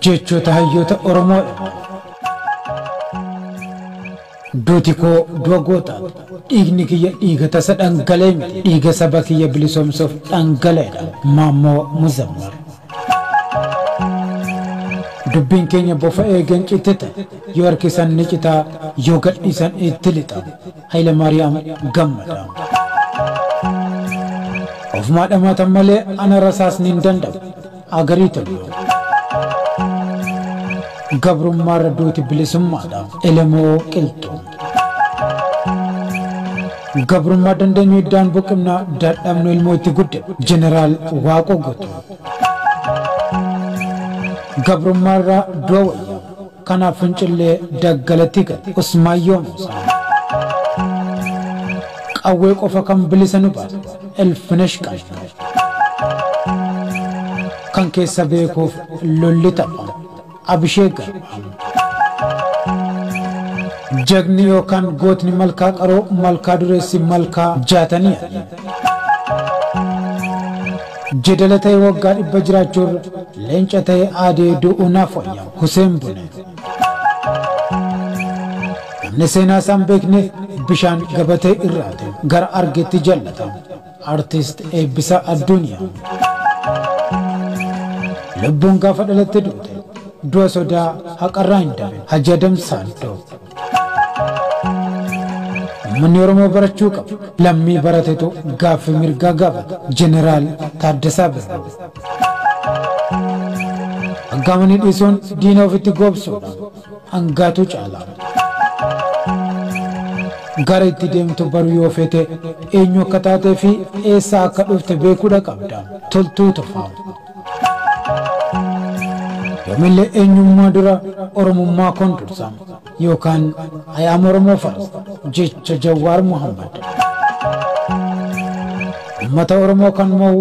Jechoota hayyoota Oromoodha. Duuti koo du'a gootaati. Dhiigni kiyya dhiiga tasa dhangala'e miti. Dhiiga saba kiyya bilisoomsuuf dhangala'edha. Maammoo Muzammar. Dubbiin keenya bofa eegeen citte ta'e. Yoo harkisan ni citaa, yoo gadhiisan itti lixa. Hayilamaariyaam Gammadaa. Ofumaa dhamaatan malee ana rasaasni hin danda'u. Agarii Tolloo. Gabrummaarra duuti bilisummaadha. Elemoo Qilxuu. Gabrummaa dandeenyu iddaan buqimna dadhabnu ilmoo itti guddina. Jeneraal Waaqoo Guutuu. Gabrummaarra du'a wayya. Kanaaf fincillee daggalatti gale. Usmaayyoo Muusaa. Qawwee qofa kan bilisa nu baase. Elfinesh Qaanyoo. Kan keessa beekuuf lolli tapha. Abishee Garbaa. Jagni yookaan gootni malkaa qaroo malkaa dureessi malkaa jaatanii. Jedala ta'e waggaa 100 jiraachuurra leenca ta'e aadee du'uu naaf wayya. Huseen Bune. Namni seenaa isaan beekne bishaan gabatee irraate gara argetti jallata. Artist Eebbisaa Addunyaa. Lubbuun gaafa dhalatte duute du'a sodaa haqarraa hin dabin. Hajji Adam Saaddoo. Uummanni Oromoo barachuu qabu. Lammii baratetu gaaffii mirgaa gaafata. Jeneraal Taaddasaa Birruu. Aggaamanii dhiisuun diina ofitti goobsuudha. Hangaatu caala. Gara itti deemtu baruu yoo feete eenyu akka taatee fi eessaa akka dhufte beekuudha qabda. Toltuu Tufaa. Yoomillee eenyummaa dura Oromummaa koon dursa yookaan I am Oromoo first jecha Jawaar Muhammad. Uummata Oromoo kan mo'u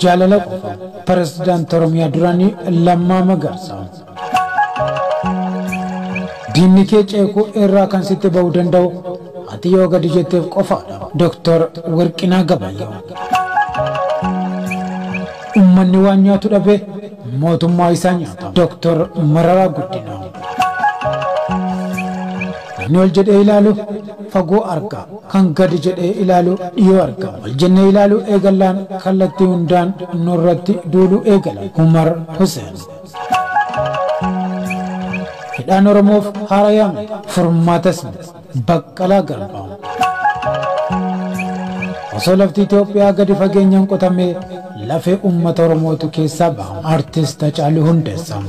jaalala qofa. Pirezidaanti Oromiyaa duraanii Lammaa Magarsaa. Diinni kee ceekuu irraa kan sitti ba'uu danda'u ati yoo gadi jetteef qofaadha. Dooktar Warqinaa Gabayyoo. Uummanni waan nyaatu dhabe mootummaa isaa nyaata. Dooktar Mararaa Guddinaa. Namni ol jedhee ilaalu fagoo arga. Kan gadi jedhee ilaalu dhiyoo arga. Ol jennee ilaalu eegallaan kallattii hundaan nurratti duuluu eegala. Umar Hussein. Hidhaan Oromoof haarayaa miti. Furmaatas miti. Baqqalaa Garbaa. Osoo lafti Itoophiyaa gadi fageenyaan qotamee lafee uummata Oromootu keessaa baha. Artist Hacaaluu Hundeessaa.